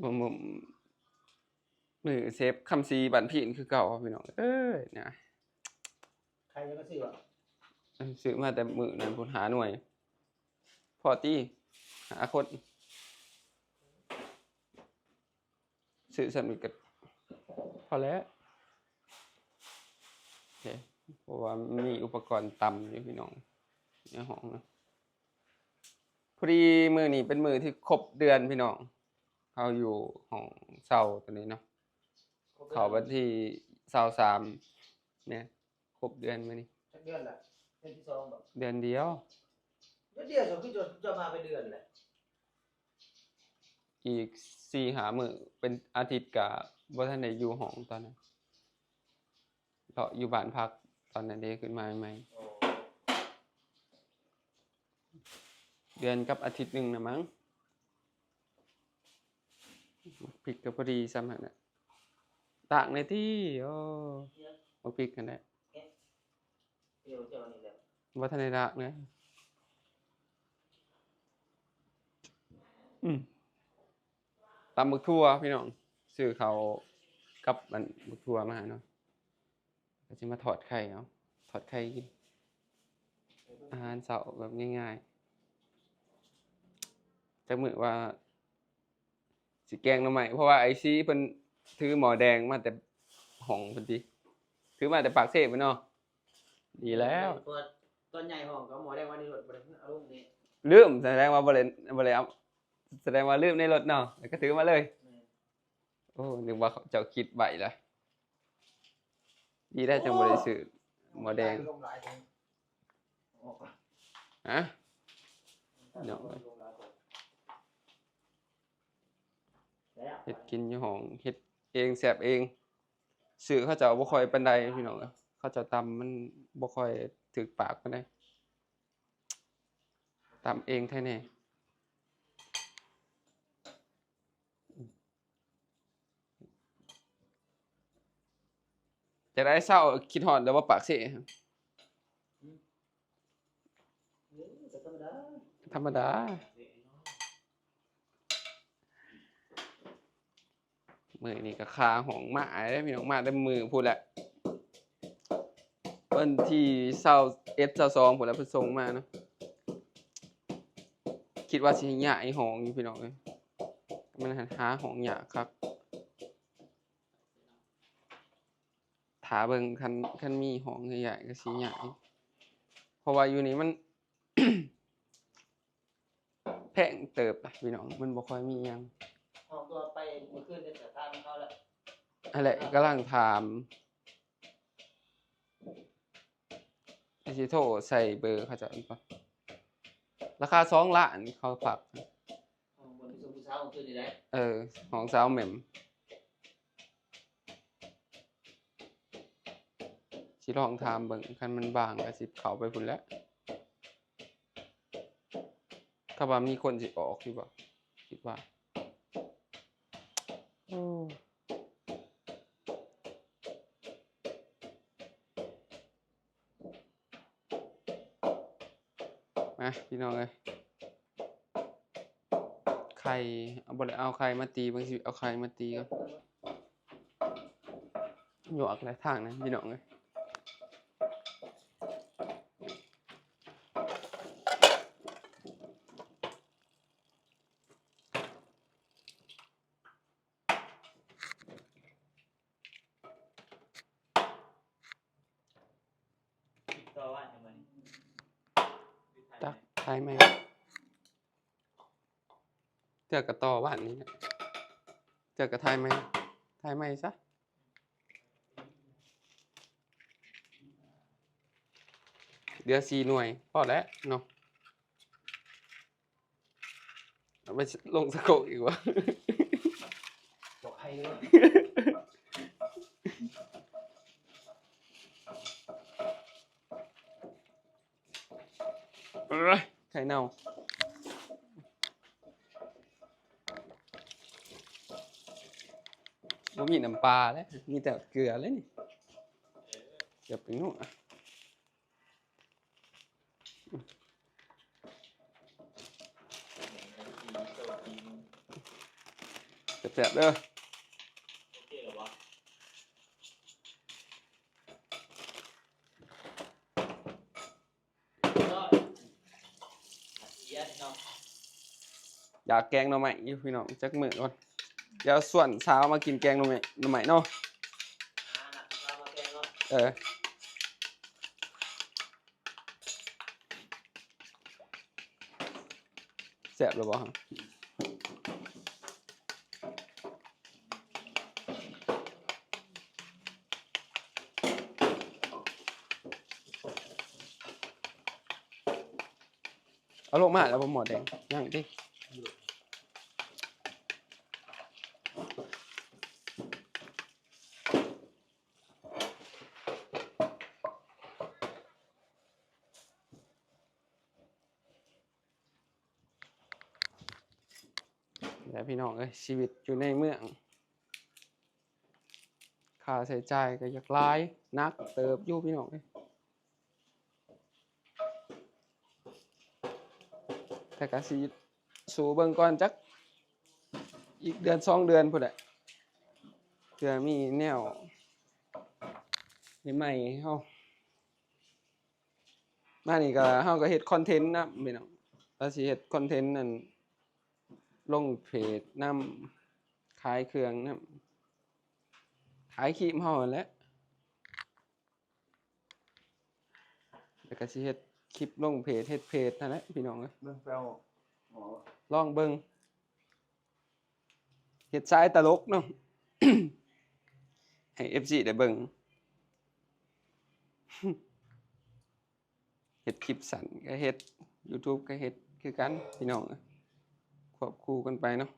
ມື້ ມື້ ມື້ເຊບຄຳສີບ້ານພີນຄືເກົ່າພີ່ນ້ອງເອີຍນະ. ໃຄຈະມາຊື້ບໍ່? ຊື້ມາແຕ່ມື້ນັ້ນພຸ້ນ ຫ້າໜ່ວຍ ພໍຕິ ຫ້າຄົນ. ຊື້ສ່ຳນີ້ກໍພໍແລ້ວເດ້ ເພາະວ່າມີອຸປະກອນຕຳຢູ່ພີ່ນ້ອງ ໃນຫ້ອງນະ. ພໍດີມື້ນີ້ເປັນມື້ທີ່ຄົບເດືອນພີ່ນ້ອງ ເຮົາຢູ່ຫ້ອງເຊົ່າໂຕນີ້ເນາະ ຄົບເດືອນ ເຂົ້າວັນທີຊາວສາມແມ່ນ ຄົບເດືອນມື້ນີ້. ຈັກເດືອນລະ? ເດືອນທີສອງບໍ່? ເດືອນດຽວ. ເດືອນດຽວ ເຈົ້າຄືເຈົ້າ ເຈົ້າມາເປັນເດືອນແຫຼະ. ອີກສີ່ຫ້າມື້ ເປັນອາທິດກະບໍ່ທັນໄດ້ຢູ່ຫ້ອງຕອນນັ້ນ ເລາະຢູ່ບ້ານພັກຕອນນັ້ນເດ້ ຂຶ້ນມາໃໝ່ໆ. ໂອ້ ເດືອນກັບອາທິດໜຶ່ງນະມັງ. ໝາກພິກກໍພໍດີສ່ຳຫັ້ນນະ ຕາກແດ່ຕິ. ໂອ້ ໝາກພິກຫັ້ນແຫຼະ ບໍ່ທັນໄດ້ຕາກເລີຍ. ອືມ ຕຳບັກຖົ່ວພີ່ນ້ອງ ຊື້ເຂົ້າກັບອັນບັກຖົ່ວມາເນາະ ກໍຊິມາທອດໄຂ່ເນາະ ທອດໄຂ່ກິນ ອາຫານເຊົ້າແບບງ່າຍໆ. ຈັກມື້ວ່າຊິແກງໜໍ່ໄມ້ ເພາະວ່າໄອຊີເພິ່ນຖືໝໍ້ແດງມາແຕ່ຫ້ອງເພິ່ນຕິ ຖືມາແຕ່ປາກເຊພຸ້ນເນາະ. ດີແລ້ວ ເພາະວ່າຕອນຍ້າຍຫ້ອງກໍເອົາໝໍ້ແດງໄວ້ໃນລົດ ບໍ່ໄດ້ເອົາລົງເດ້. ລືມ ສະແດງວ່າບໍ່ໄດ້ ບໍ່ໄດ້ເອົາ ສະແດງວ່າລືມໃນລົດເນາະ ແລ້ວກໍຖືມາເລີຍ. ແມ່ນ. ໂອ້ ນຶກວ່າເຈົ້າຄິດໄວ້ລະ ດີແລ້ວຈັ່ງບໍ່ໄດ້ຊື້ໝໍ້ແດງ. ໂອ້ ລົມຫຼາຍແຮງ ຮະ ພີ່ນ້ອງເອີຍ ເຮັດກິນຢູ່ຫ້ອງ ເຮັດເອງແຊບເອງ. ຊື້ເຂົາເຈົ້າບໍ່ຄ່ອຍປານໃດພີ່ນ້ອງເອີຍ ເຂົາເຈົ້າຕຳມັນບໍ່ຄ່ອຍຖືກປາກປານໃດ ຕຳເອງແທ້ແນ່. ຈັ່ງໃດ ເຊົ້າຄິດຮອດແລ້ວບໍ່ປາກເຊ? ອືມ ເອີ ກໍທຳມະດາ ທຳມະດາ. ມື້ນີ້ກໍຄາຫ້ອງມາເດ້ພີ່ນ້ອງ ມາແຕ່ມື້ພຸ້ນແຫຼະ ວັນທີຊາວເອັດ ຊາວສອງພຸ້ນແຫຼະ ເພິ່ນສົ່ງມາເນາະ. ຄິດວ່າຊິຍ້າຍຫ້ອງຢູ່ພີ່ນ້ອງເອີຍ ມັນຫາຫ້ອງຍາກຄັກ. ຖ້າເບິ່ງ ຄັນ ຄັນມີຫ້ອງໃຫ້ຍ້າຍກໍຊິຍ້າຍ ເພາະວ່າຢູ່ນີ້ມັນ ແພງເຕີບນະພີ່ນ້ອງ ມັນບໍ່ຄ່ອຍມີຫຍັງ. ຫ້ອງຕົວໄປມື້ຄືນໄດ້ສະຖານເຂົາແລ້ວ ຫັ້ນແຫຼະ ກຳລັງຖາມ ຊິໂທໃສ່ເບີເຂົາເຈົ້າອີກບໍ່ ລາຄາສອງລ້ານເຂົາຝາກ. ຫ້ອງບ່ອນໄປສົ່ງຜູ້ສາວມື້ຄືນນີ້ໄດ໋. ເອີ ຫ້ອງສາວແໝ່ມ ຊິລອງຖາມເບິ່ງ ຄັນມັນວ່າງກໍຊິເຂົ້າໄປພຸ້ນແຫຼະ. ຖ້າວ່າມີຄົນຊິອອກຢູ່ບໍ່ ຄິດວ່າ ໂອ້ ມາພີ່ນ້ອງເອີຍ ໄຂ່ ເອົາ ບໍ່ໄດ້ເອົາໄຂ່ມາຕີ ເບິ່ງຊິເອົາໄຂ່ມາຕີກ່ອນ. ຍວກແຫຼະທາງນັ້ນພີ່ນ້ອງເອີຍ. ຕັກຖ່າຍໃໝ່ ເທື່ອກໍຕໍ່ບ້ານນີ້ແຫຼະ ເທື່ອກໍຖ່າຍໃໝ່ ຖ່າຍໃໝ່ຊະ. ເຫຼືອສີ່ໜ່ວຍ ພໍແລ້ວເນາະ. ເອົາໄປລົງສະໂຄກອີກວະ ບໍ່ໃຫ້ເລີຍ ເອີຍ ໄຂ່ເນົ່າ ບໍ່ມີນ້ຳປາເດ້ ມີແຕ່ເກືອເລີຍນີ້ ເກືອແປ້ງນົວ. ອືມ ເອີ ເອີ ເອີ ແຊບໆເດີ. ຢາກແກງໜໍ່ໄມ້ຢູ່ພີ່ນ້ອງ ຈັກມື້ກ່ອນ ດຽວຊວນສາວມາກິນແກງໜໍ່ໄມ້ ໜໍ່ໄມ້ເນາະ. ເອີ ແຊບແລ້ວບໍ່? ເອົາລົງມາແລ້ວບໍ່ໝໍ້ແດງ? ຍັງຕິ. ແລ້ວພີ່ນ້ອງເອີຍ ຊີວິດຢູ່ໃນເມືອງ ຄ່າໃຊ້ຈ່າຍກໍຢາກຫຼາຍ ໜັກເຕີບຢູ່ພີ່ນ້ອງເອີຍ. ແຕ່ກໍຊິສູ້ເບິ່ງກ່ອນ ຈັກອີກເດືອນສອງເດືອນພຸ້ນແຫຼະ ເພື່ອມີແນວໃໝ່ໆໃຫ້ເຮົາ. ມານີ້ກໍ ເຮົາກໍເຮັດຄອນເທັນນຳພີ່ນ້ອງ ວ່າຊິເຮັດຄອນເທັນນັ້ນ ລົງເພຈນຳ ຂາຍເຄື່ອງນຳ ຂາຍຄຣີມເຮົາຫັ້ນແຫຼະ. ແລ້ວກໍຊິເຮັດຄລິບລົງເພຈ ເຮັດເພຈຫັ້ນແຫຼະພີ່ນ້ອງເອີຍ. ເບິ່ງໄປເອົາໝໍ ລອງເບິ່ງ ເຮັດສາຍຕະຫຼົກເນາະ ໃຫ້ເອັຟຊີໄດ້ເບິ່ງ ເຮັດຄລິບສັ້ນກໍເຮັດ ຢູທູບກໍເຮັດຄືກັນພີ່ນ້ອງເອີຍ ຄວບຄູ່ກັນໄປເນາະ.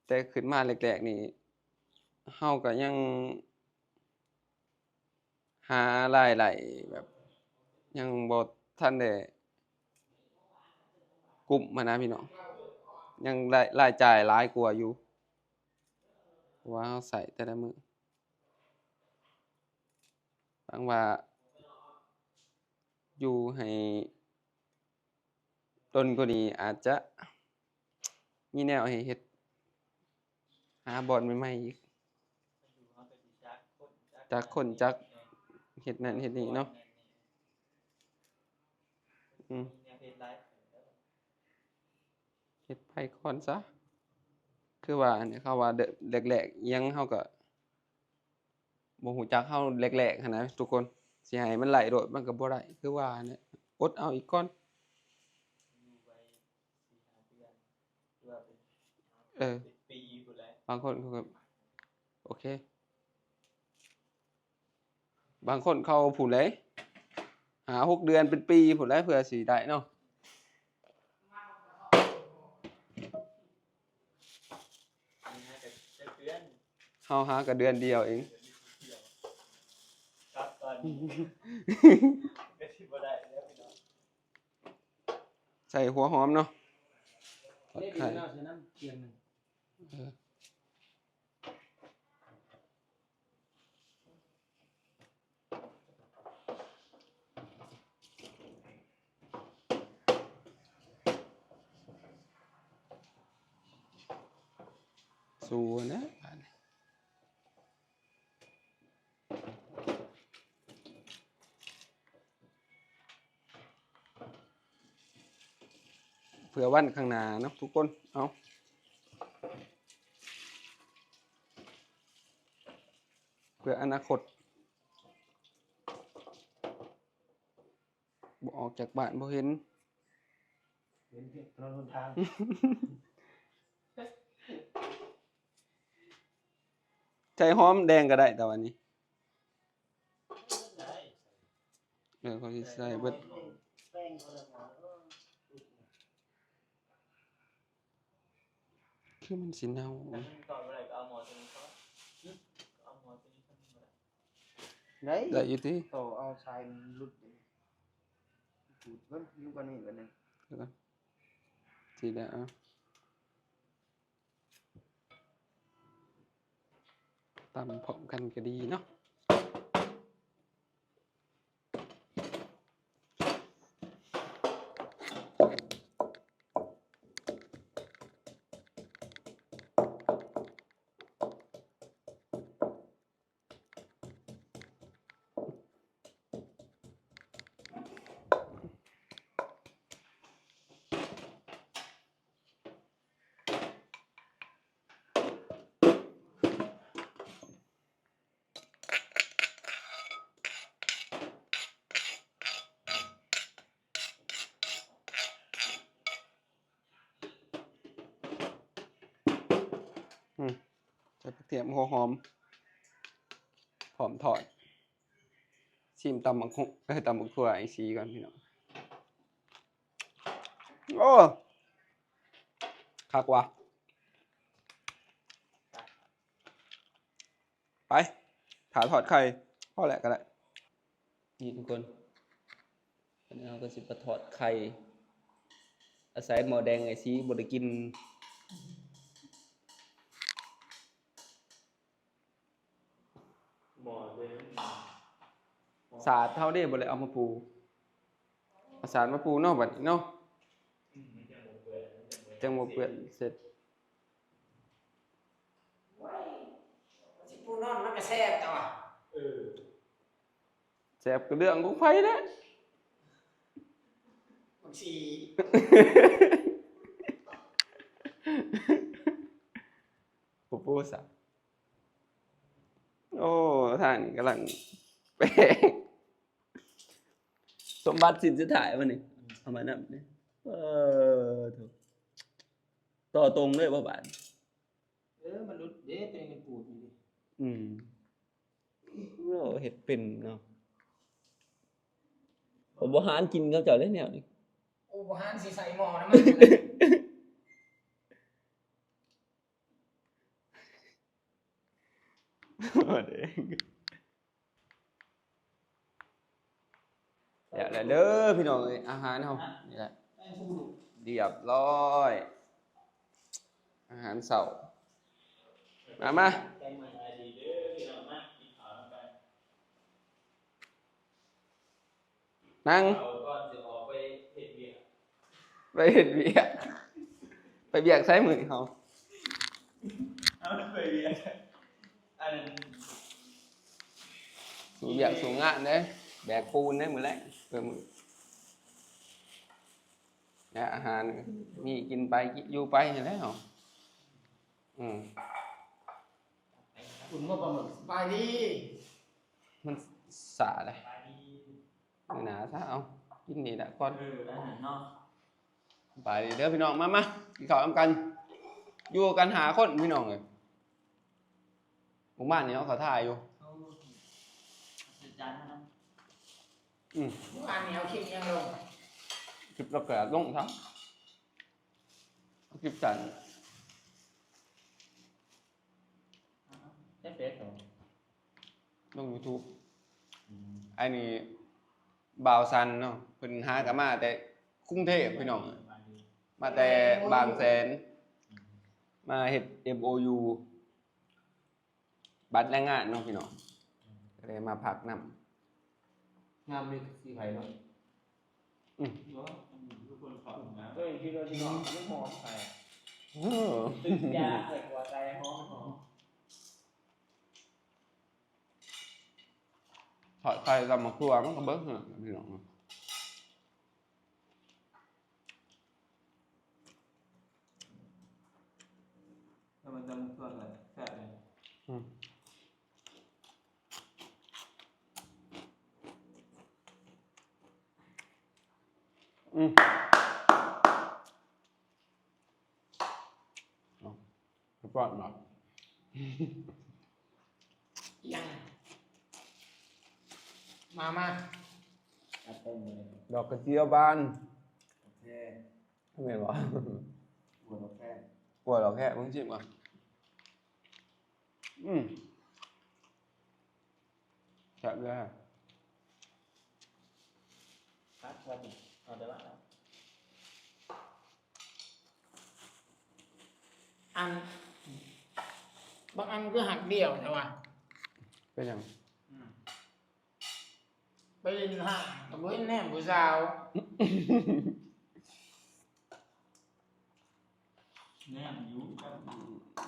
ແຕ່ຂຶ້ນມາແລກໆນີ້ ເຮົາກໍຍັງຫາລາຍໄດ້ແບບ ຍັງບໍ່ທັນໄດ້ກຸ້ມຫັ້ນນະພີ່ນ້ອງ ຍັງລາຍ ລາຍຈ່າຍຫຼາຍກວ່າຢູ່ ເພາະວ່າເຮົາໃຊ້ແຕ່ລະມື້ ຫວັງວ່າຢູ່ໃຫ້ດົນກວ່ານີ້ ອາດຈະມີແນວໃຫ້ເຮັດ ຫາບ່ອນໃໝ່ໆອີກ ຈັກຄົນຈັກເຮັດນັ້ນເຮັດນີ້ເນາະ. ອືມ ເຮັດໄປກ່ອນຊະ ຄືວ່າຫັ້ນແຫຼະ ເຂົາວ່າແລກໆອີ່ຫຍັງເຮົາກໍ ບໍ່ຮູ້ຈັກເຮົາແລກໆຫັ້ນນະທຸກຄົນ ຊິໃຫ້ມັນໄຫຼໂລດມັນກໍບໍ່ໄດ້ ຄືວ່າຫັ້ນແຫຼະ ອົດເອົາອີກກ່ອນ. ເອີ ບາງຄົນເຂົາກໍ ໂອເຄ ບາງຄົນເຂົາພຸ້ນເລີຍ ຫ້າຫົກເດືອນເປັນປີພຸ້ນແຫຼະ ເພື່ອຊິໄດ້ເນາະ. ເຮົາຫາກໍເດືອນດຽວເອງ ໃສ່ຫົວຫອມເນາະ ຜັກໄຂ່ ເອີ. ສູ້ນະບາດນີ້ ເພື່ອວັນຂ້າງໜ້າເນາະທຸກຄົນ ເອົາ ເພື່ອອະນາຄົດ ບໍ່ອອກຈາກບ້ານ ບໍ່ເຫັນ ເຫັນຖະໜົນຫົນທາງ ໃສ່ຫອມແດງກໍໄດ້ ແຕ່ວ່ານີ້ ເອີ ເຂົາຊິໃສ່ເບິດ ຄືມັນຊິເນົ່າ ໄດ້ ໄດ້ຢູ່ຕິ ຕໍ່ເອົາສາຍມັນຫຼຸດ ຈູດເບິ່ງຢູ່ກວ່ານີ້ກໍໄດ້ ດຽວກ່ອນ ຊິໄດ້ ເອົາ ຕຳພ້ອມກັນກໍດີເນາະ ເ ອືມ ໃສ່ຜັກທຽມ ຫົວຫອມ ພ້ອມທອດ. ຊີມຕຳບັກຫຸ່ງ ເອີ ຕຳບັກຖົ່ວໄອ້ສີກ່ອນພີ່ນ້ອງ. ໂອ້ ຄັກວ່ະ. ໄປ ຖ້າທອດໄຂ່ ພໍແລ້ວກໍໄດ້. ນີ້ທຸກຄົນ ອັນນີ້ເຮົາກໍຊິໄປທອດໄຂ່ ອາໄສໝໍ້ແດງໄອ້ສີບໍ່ໄດ້ກິນ. ໝໍ້ແດງ ສາດເຮົາເດ້ ບໍ່ໄດ້ເອົາມາປູ ເອົາສາດມາປູເນາະ ບັດນີ້ເນາະ ອືມ ມັນຈັ່ງບໍ່ເປື້ອນ ມັນຈັ່ງບໍ່ເປື້ອນ ຈັ່ງບໍ່ເປື້ອນ ເສັດ. ໂອ້ຍ ຊິປູນອນມັນກໍແຊບແຕ່ວ່າ ເອີ ແຊບກໍເລື່ອງຂອງໃຜແຫຼະ ບັກສີ ປູປູຊະ. ໂອ້ ທ່ານກຳລັງແປງ ສົມບັດຊິນສຸດທ້າຍວັນນີ້ ເອົາມານຳເດ້. ເອີ ໂທ້ ຕໍ່ຕົງເລີຍບໍ່ບາດ? ເອີ ມັນຫຼຸດເດ້ ຕົວນີ້ມັນປູດຢູ່ເດ້. ອືມ ໂອ້ ເຮັດເປັນເນາະ. ຂ້ອຍບໍ່ຫານກິນກັບເຈົ້າເດ້ແນວນີ້. ໂອ້ ບໍ່ຫານຊິໃສ່ໝໍ້ນຳມັນ. ແລ້ວແຫຼະເດີພີ່ນ້ອງເອີຍ ອາຫານເຮົານີ້ແຫຼະ ຮຽບຮ້ອຍ ອາຫານເຊົ້າ. ມາ ມາ ນັ່ງ ເອົາກ່ອນຊິອອກໄປເຮັດວຽກ ໄປເຮັດວຽກ ໄປວຽກໃສມື້ນີ້ເຮົາ? ເອົາໄປວຽກ ອັນ ສູ້ວຽກສູ້ງານເດ້ ແບກປູນເດ້ມື້ແລງ ເອີ ມື້ ແລະອາຫານມີກິນໄປ ຢູ່ໄປຫັ້ນແຫຼະເຮົາ. ອືມ ຄຸນບໍ່ປາໝຶກ ສະບາຍດີ. ມັນສາເດ້ ມື້ໜ້າຊະ ເອົາ ກິນນີ້ແຫຼະກ່ອນ. ເອີ ອັນນັ້ນເນາະ. ສະບາຍດີເດີພີ່ນ້ອງ ມາ ມາ ກິນເຂົ້ານຳກັນ. ຢູ່ກັນຫ້າຄົນພີ່ນ້ອງເອີຍ. ມື້ວານນີ້ເຮົາເຂົ້າທ່າຢູ່. ໂອ້ ອາຈານນະ. ອືມ ມື້ວານນີ້ເຮົາຄລິບຍັງລົງ? ຄລິບລະກະລົງຊະ ຄລິບສັ້ນ. ໃນເຟສ ລົງຢູທູບ. ອືມ ອັນນີ້ບ່າວສັນເນາະ ເພິ່ນຫາກໍມາແຕ່ກຸງເທບພີ່ນ້ອງ ມາແຕ່ບາງແສນ ອືມ ມາເຮັດເອັມໂອຢູ ບັດແລງງານເນາະພີ່ນ້ອງ ອືມ ກໍເລີຍມາພັກນຳ. ງາມນີ້ຄືໃຜເນາະ? ອືມ ບໍ່ ອັນນີ້ຄືຄົນເຂົາຫຸງນະ. ເອີ ຄິດວ່າຊິເນາະ ມັນຫອມໄປ. ເອີ ຕື່ມຢາໃສ່ຫົວໃສ່ ຫອມ ຫອມ. ທອດໄຂ່ກັບໝາກຖົ່ວມັນກໍເບິ່ງເນາະ ພີ່ນ້ອງ. ແລ້ວມັນຈະໝາກຖົ່ວກໍແຊບເລີຍ. ອືມ ອືມ ເອົາ ໄປປ້ອນເນາະ. ຍັງ ມາ ມາ ຈັດເຕັມເລີຍ. ດອກກະເຈຍບານ ໂອເຄ. ແມ່ນບໍ່? ກວດດອກແຄ ກວດດອກແຄ ເບິ່ງຊິວ່າ ອືມ ແຊບເລີຍ. ຄັກວ່າຕິ ເອົາແຕ່ວ່າ ອັນ ບາງອັນຄືຫັກດ່ຽວແທ້ວ່າ. ເປັນຫຍັງ? ອືມ. ໄປຫຼິ້ນຫ້າງກໍບໍ່ເຫັນແນມຜູ້ສາວ. ແນມຢູ່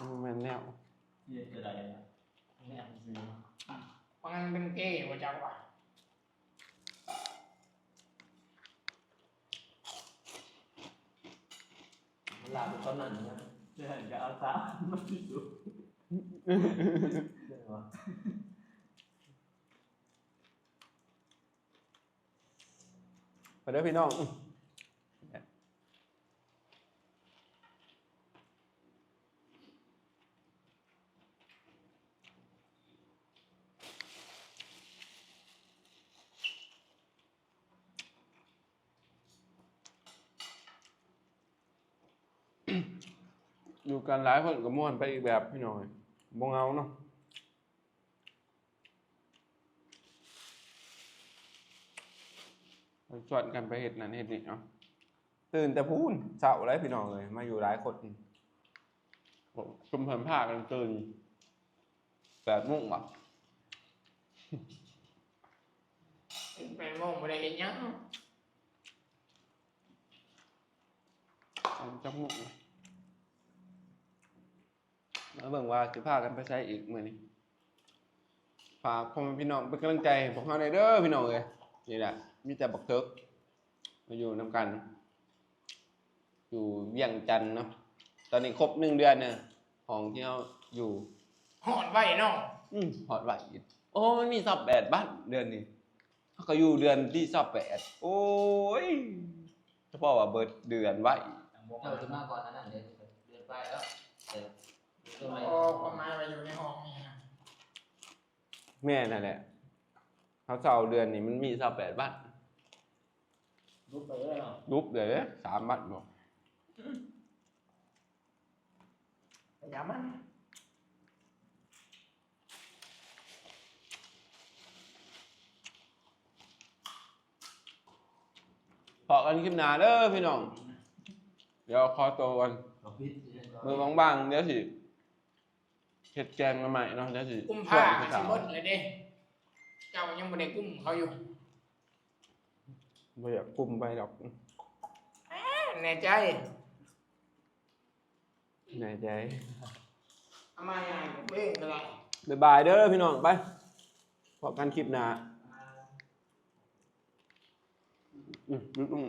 ອືມ ແມ່ນແນວ ເຮັດຈະໄດ້ລະ ແນມຊື່ ປານເປັນເກບໍ່ຈັກວ່າ. ມັນລາວເປັນຕອນນັ້ນນະ ເດີ ຈະເອົາສາວມາຊິສຸ ເດີວ່າ. ມາເດີພີ່ນ້ອງ ອືມ ແຊບ ແຊບ ແຊບ. ຢູ່ກັນຫຼາຍຄົນກໍມ່ວນໄປອີກແບບ ພີ່ນ້ອງເອີຍ ບໍ່ເຫງົາເນາະ. ຊວນກັນໄປເຮັດນັ້ນເຮັດນີ້ເນາະ ຕື່ນແຕ່ພຸ້ນເຊົ້າເລີຍ ພີ່ນ້ອງເອີຍ ມາຢູ່ຫຼາຍຄົນ ຊຸມເພິ່ນພາກັນຕື່ນແປດໂມງບໍ ແປດໂມງບໍ່ໄດ້ເຮັດຫຍັງ ອືມ ຈັກໂມງ ມາເບິ່ງວ່າຊິພາກັນໄປໃສອີກມື້ນີ້. ຝາກພໍ່ແມ່ພີ່ນ້ອງເປັນກຳລັງໃຈໃຫ້ພວກເຮົາແດ່ເດີ ພີ່ນ້ອງເອີຍ. ນີ້ແຫຼະ ມີແຕ່ບັກເຖິກມາຢູ່ນຳກັນ ຢູ່ວຽງຈັນເນາະ. ຕອນນີ້ຄົບໜຶ່ງເດືອນເນາະ ຫ້ອງທີ່ເຮົາຢູ່. ຮອດໄວເນາະ. ອືມ ຮອດໄວ. ໂອ້ ມັນມີຊາວແປດວັນເດືອນນີ້. ເຮົາກໍຢູ່ເດືອນທີຊາວແປດ. ໂອ້ຍ ສະເພາະວ່າເບິດເດືອນໄວ. ເຈົ້າຂຶ້ນມາກ່ອນອັນນັ້ນເດ້ ເດືອນປາຍແລ້ວ. ເອີ ຄວາມໝາຍວ່າຢູ່ໃນຫ້ອງນີ້ນະ. ແມ່ນຫັ້ນແຫຼະ. ເຮົາເຊົ່າເດືອນນີ້ມັນມີຊາວແປດວັນ. ຫຼຸບໄປເລີຍເນາະ. ຫຼຸບເລີຍເດ້ ສາມວັນບໍ. ຢ່າມັນ ພໍ້ກັນຄລິບໜ້າເດີພີ່ນ້ອງ. ດຽວຂໍຕົວກ່ອນ. ມື້ວ່າງໆ ດຽວຊິເຮັດແກງໜໍ່ໄມ້ເນາະ. ດຽວຊິ ກຸມພາ ຊວນຜູ້ສາວ ຊິເບິດແລ້ວເດ້. ເຈົ້າຍັງບໍ່ໄດ້ກຸມເຂົາຢູ່. ບໍ່ຢາກກຸມໄປດອກ. ແນ່ໃຈ? ແນ່ໃຈ. ເອົາມາຫຍັງເອງກໍໄດ້. ບາຍບາຍເດີພີ່ນ້ອງ. ໄປ ພໍ້ກັນຄລິບໜ້າ. ອືມ.